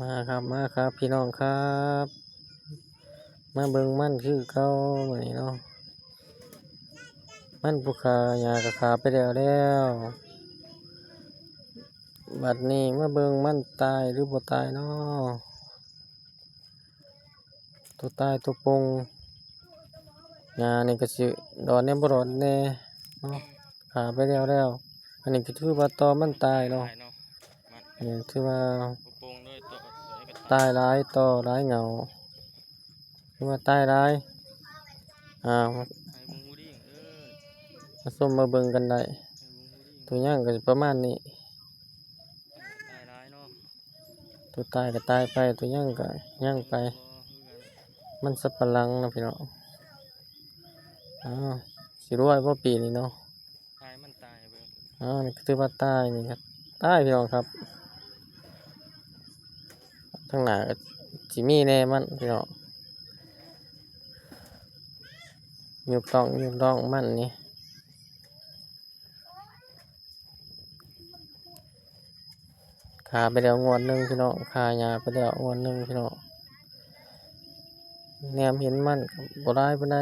ມາຄັບ ມາຄັບ ພີ່ນ້ອງຄັບ ມາເບິ່ງມັນຄືເກົ່າມື້ນີ້ເນາະ. ມັນຜູ້ຂ້າຫຍ້າກໍຂ້າໄປແລ້ວແລ້ວ ບັດນີ້ມາເບິ່ງມັນຕາຍຫຼືບໍ່ຕາຍເນາະ. ຕົວຕາຍຕົວປົ່ງ ຫຍ້ານີ້ກໍຊິລອດແດ່ບໍ່ລອດແດ່ເນາະ ຂ້າໄປແລ້ວແລ້ວ. ອັນນີ້ກໍຖືວ່າຕໍ່ມັນຕາຍເນາະ ຕາຍເນາະ ມັນ ອັນນີ້ຖືວ່າ ບໍ່ປົ່ງເລີຍ ຕໍ່ ຕາຍຫຼາຍ ຕໍ່ຫຼາຍເຫງົາ ຖືວ່າຕາຍຫຼາຍ. ອ້າວ ໃຫ້ເບິ່ງຮູ້ດີ ເອີ ມາຊົມມາເບິ່ງກັນໄດ້ ໃຫ້ເບິ່ງຮູ້ດີ ຕົວຫຍັງກໍປະມານນີ້ ຕາຍຫຼາຍເນາະ. ຕົວຕາຍກໍຕາຍໄປ ຕົວຫຍັງກໍຫຍັງໄປ ມັນສັບປະຫຼັງເນາະພີ່ນ້ອງ. ອ້າວ ຊິລວຍບໍ່ປີນີ້ເນາະ ໃຫ້ມັນຕາຍເບິ່ງ. ອ້າວ ນີ້ກໍຖືວ່າຕາຍ ນີ້ກໍຕາຍພີ່ນ້ອງຄັບ. ທາງໜ້າກໍຊິມີແດ່ມັນພີ່ນ້ອງ ຍຸບຕ້ອງຍຸບຕ້ອງມັນນີ້. ຂ້າໄປແລ້ວງວດໜຶ່ງພີ່ນ້ອງ ຂ້າຫຍ້າໄປແລ້ວງວດໜຶ່ງພີ່ນ້ອງ. ແນມເຫັນມັນກໍບໍ່ຫຼາຍປານໃດ